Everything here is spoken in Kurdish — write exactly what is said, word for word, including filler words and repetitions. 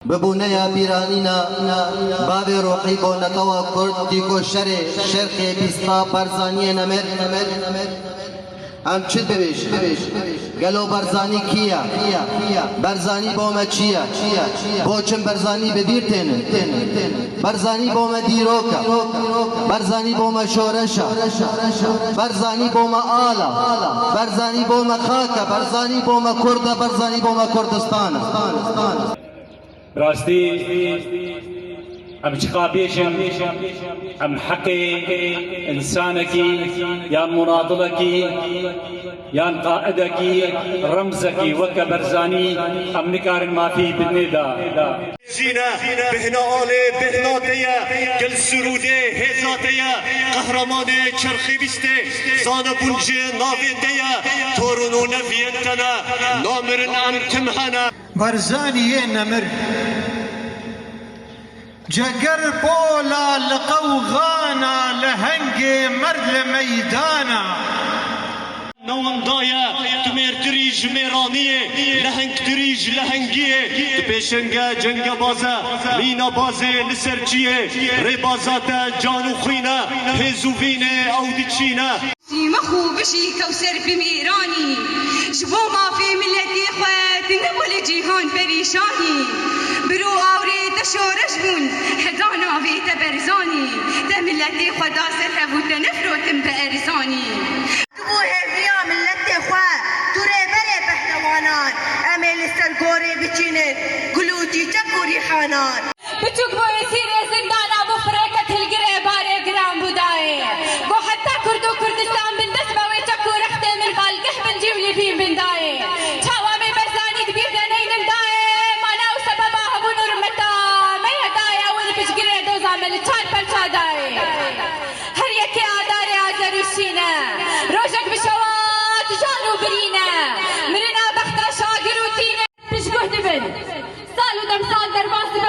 Bi bûneya bîranîna bavê Ruhî bo netewa Kurd dîko şerê şerqê bîsta Barzaniyê nemir. Em çi dibêjin? Gelo Barzanî kî ye? Barzanî bo me çi ye? Bo çim Barzanî bi bîr têne? Barzanî bo me dîrok e. Barzanî bo me şoreş e. Barzanî bo me al e. Barzanî bo me xak e. Barzanî bo me Kurd e. Barzanî bo me Kurdistan e. Bi rastî em çiqa bêjin, em heqê însanekî yan munadilekî yan qaidekî, remzekî weke Barzanî em nikarin mafî bidinê de. Jîne, bêhna alê bêhna te ye, gel sirûdê hêza te ye, qehremanê çerxî bîstê, zane bûn ji navê te ye, torûn û neviyên te ne, namirin em tim hene. Barzanî yê nemir. Ceger pola li qewxana, lehengê merd li meydana. Newinda ye, tu mêrtirî ji mêraniyê, lehengtirî ji lehengiyê. Tu pêşenge cengebaz e, mînebazê li ser çiyê. Rêbaza te can û xwîn e, hêz û vînê ew diçîne. Sîmexû bijî Kewser bi mêranî. Ji bo mafê miletê xwe tu nebû li cîhan perîşanî. Bir û awrê te şoreş bûn, heda navê te Berzanî. Te miletê xwe da ser hev û te nefirotin bi erzanî. Tu bû hêviya miletê xwe, tu rêberê pehlewanan. Em ê li ser gorê biçînin gul û çîçek û rîhanan. Biçûk bû esîrê zindana, bû firêket hilgirê barê giran bû dayê. Go heta Kurd û Kurdistan bin dest be wê çek û rextê min balgeh bin cî û lîvîn bin dayê. Çawa me Berzanî di bîr de neynin dayê, mana û sebeba hebûn û rûmeta me ye dayê, ew li piştgirê doza me li çar perça dayê. Her yekê adarê azer û şîne, rojek bi şewa tijan û birîne, mirina bexta şagir û tîne. Piştguh dibin. Sal û demsal derbas dibin.